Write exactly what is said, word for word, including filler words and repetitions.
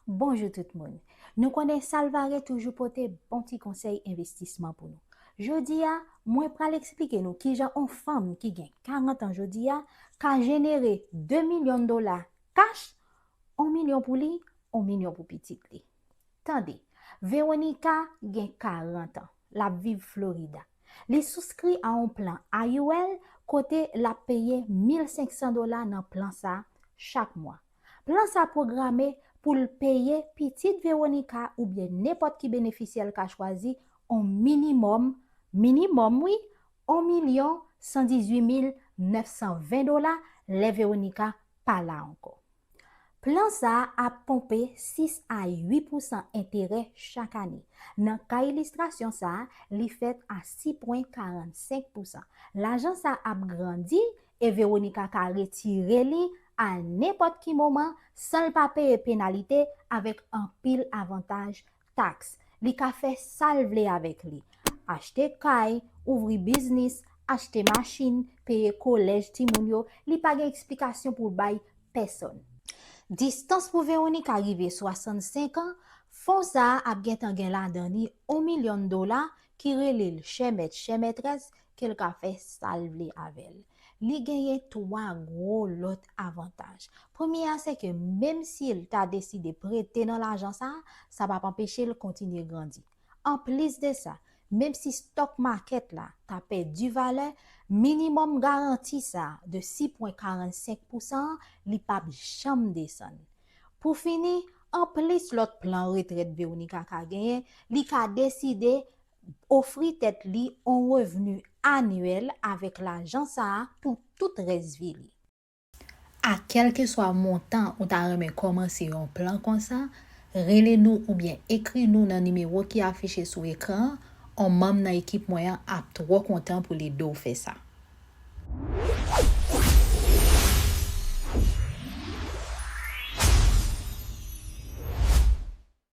Bonjou tout moun. Nou konnen Salvare toujou pote bon ti konsèy envestisman pou nou. Jodi a, mwen pral eksplike nou kijan on fanm ki gen karant an jodi a ka jenere de milyon dola kach, on milyon pou li, on milyon pou pitit li. Tande, Veronica gen karant an, l ap viv Florida. Li souskri a on plan I U L kote l ap peye mil senk san dola nan plan sa a chak mwa. Plan sa a pwograme pou l peye pitit Veronica oubyen nenpòt ki benefisyè l ka chwazi on minimòm, minimòm wi, on milyon san dizuit mil nèf san ven dola lè Veronica pa la ankò. Plan sa a ap ponpe sis a uit pousan enterè chak ane. Nan ka ilistrasyon sa a, li fèt a sis pwen karannsenk pousan. Lajan sa a ap grandi e Veronica ka retire li a nenpòt ki moman san l pa peye penalite avèk anpil avantaj taks. Li ka fè sa l vle avèk li. Achte kay, ouvri biznis, achte machin, peye kolèj timoun yo, li pa gen eksplikasyon pou l bay pèsonn. Distans pou Veronica rive swasannsenk an, fon sa a ap gentan gen ladan li on milyon dola ki rele l chè mèt chè mètrès ke l ka fè sa l vle avè l. Li genyen twa gwo lòt avantaj. Premye a se ke menm si l ta deside prete nan lajan sa a, sa p ap anpeche l kontinye grandi. Anplis de sa, menm si stock market la ta pèdi valè, minimòm garanti sa a de sis pwen karannsenk pousan an, li p ap janm desann. Pou fini, anplis lòt plan retrèt Veronica ka genyen, li ka deside ofri tèt li on revni anyèl avèk lajan sa a pou tout rès vi li. A kèlkeswa montan ou ta renmen kòmanse yon plan konsa, rele nou oubyen ekri nou nan nimewo ki afiche sou ekran an, on manm nan ekip mwen an ap twò kontan pou l ede w fè sa.